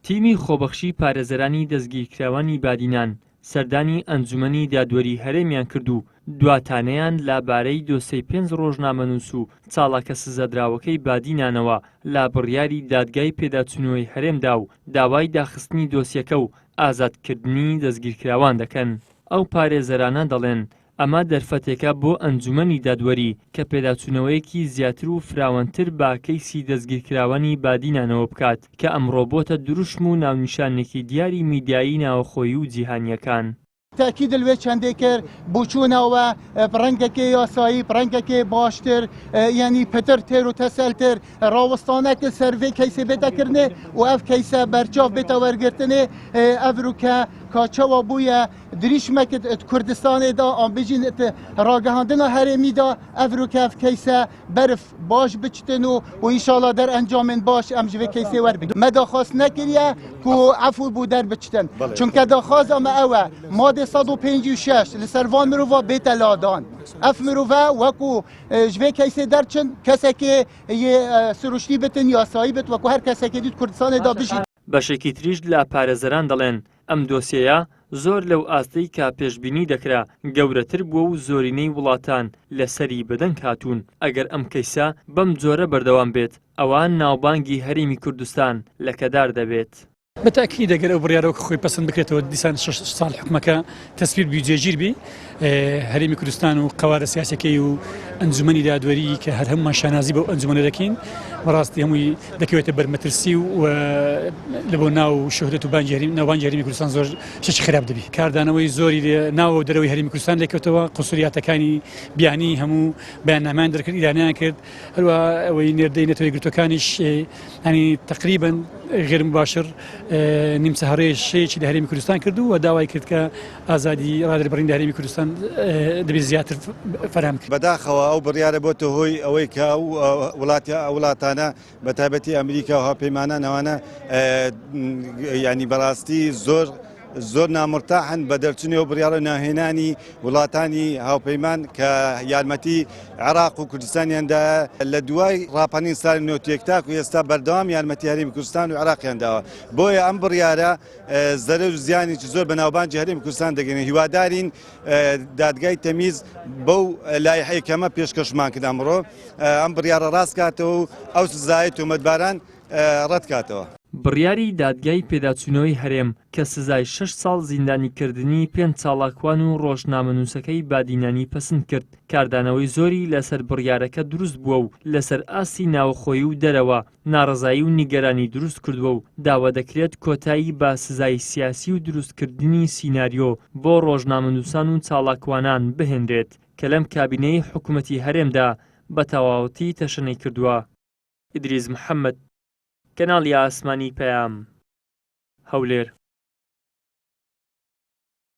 تیمی خۆبەخشی پارێزەرانی دەستگیرکراوانی بادینان سەردانی ئەنجومەنی دادوەری هەرێمیان کرد و دوا تانەیان لە بارەی دۆسێی پێنج ڕۆژنامەنووس و چاڵاکە سزادراوەکەی بادینانەوە لە بڕیاری دادگای پێداچوونەوەی هەرێمدا و داوای داخستنی دۆسیەکە و ئازادکردنی دەستگیرکراوان دەکەن. ئەو پارێزەرانە دەڵێن، ئەمە دەرفەتێکە بۆ ئەنجومەنی دادوەری کە پێداچوونەوەیەکی زیاتر و فراوانتر بە کەیسی دەستگیرکراوانی بادینانەوە بکات کە ئەمڕۆ بۆتە دروشم و ناونیشانێکی دیاری میدیایی ناوەخۆیی و جیهانییەکان. تەئکید لوێ چەندێ کرد بوچوونەوە ڕەنگەکێ یاسایی ڕەنگەکێ باشتر یعنی پتر تێر و تەسەلتر ڕاوەستانەکە سەر vê کەیسێ بێتە کردنێ و ئەv کەیسە بەرچاو بێتە وەرگرتنێ ئەڤروکە کاچەوە بوویە دریشمەک کوردستانێ دا ئان بژین ڕاگەهاندنا هەرێمی دا ئەڤروکە ئەv کەیسە بەرف باش بچتن و و ئینشاڵا دەرئەنجامێن باش ئەم ji vê کەیسێ وەربگرن. Me daxwaz nekiriye ku efû bû derbiçtin. Çunke daxwaza me ew e madê 156 li ser van mirova bête ladan. Ev mirove wekû ji vê keysê derçin kesekê yê siruştî bitin yasayî bit wekû her kesekê dît Kurdistanê da bijî. بەشێکی تریش لە پارێزەران دەڵێن، ئەم دۆسیەیە زۆر لەو ئاستەی کە پێشبینی دەکرا گەورەتر بووە و زۆرینەی وڵاتان لەسەری بەدەنگ هاتوون، ئەگەر ئەم کەیسە بەم جۆرە بەردەوام بێت ئەوا ناوبانگی هەرێمی کوردستان لەکەدار دەبێت. بە تەئکید ئەگەر ئەو بڕیارە وەک خۆی پەسند بکرێتەوە دیسان شەش ساڵ حوکمەکە تەسبیت بی و جێگیر بی هەرێمی کوردستان و قەوارە سیاسەکەی و ئەنجومەنی دادوەری کە هەر هەموومان شانازی بەو ئەنجومەنە دەکەین بەڕاستی هەمووی دەکەوێتە بەر مەترسی و لە بۆ ناو شوهرەت و بانگی هەرێم ناوبانگی هەرێمی کوردستان زۆر شتێکی خراپ دەبی کاردانەوەی زۆری لێ ناوە و دەرەوەی هەرێمی کوردستان لێکەوتەوە قونسولیاتەکانی بیانی هەموو بەیاننامەیان دەرکرد ئیدانەیان کرد هەروە ئەوەی نێردەی نەتەوە یەکگرتووەکانیش ینی تقریبا غیر مباشر نیمچە هەڕێشەیەکی لە هەرێمی کوردستان کرد و داوای کرد کە ئازادی ڕادەربڕین لە هەرێمی کوردستان دەبێت زیاتر فەراهەم بکرێت. بەداخەوە ئەو بڕیارە بۆتە هۆی ئەوەی کە ئەو وڵاتی ئەو وڵاتانە بە تایبەتی ئەمریکا و هاوپەیمانان ئەوانە ینی بەڕاستی زۆر زۆر نامرتاحن بە دەرچوونی ئەو بڕیاڕە ناهێنانی وڵاتانی هاوپەیمان کە یارمەتی عێراق و کوردستانیان دایە لە دوای ڕاپەڕین ساڵی نۆتێک تاکو ئێستا بەردەوام یارمەتی هەرێمی کوردستان و عێراقیان داوە بۆیە ئەم بڕیارە زەرەر و زیانێکی زۆر بە ناوبانگی هەرێمی کوردستان دەگەێنێ هیوادارین دادگای تەمیز بەو لایحەی کەمە پێشکەشمان کرد ئەمڕۆ ئەم بڕیارە ڕاست کاتەوە و ئەو سزای تۆمەتباران ڕەت کاتەوە. بڕیاری دادگای پێداچوونەوەی هەرێم کە سزای شەش ساڵ زیندانیکردنی پێنج چاڵاکوان و ڕۆژنامەنووسەکەی بادینانی پەسند کرد، کاردانەوەی زۆری لەسەر بڕیارەکە دروست بووە و لەسەر ئاستی ناوەخۆیی و دەرەوە ناڕەزایی و نیگەرانی دروست کردووە و داوا دەکرێت کۆتایی بە سزای سیاسی و دروستکردنی سیناریۆ بۆ ڕۆژنامەنووسان و چاڵاکوانان بهێنرێت کە لەم کابینەی حکومەتی هەرێمدا بە تەواوەتی تەشەنەی کردووە. ئیدریس محەمەد، کەناڵی ئاسمانی پەیام، هەولێر.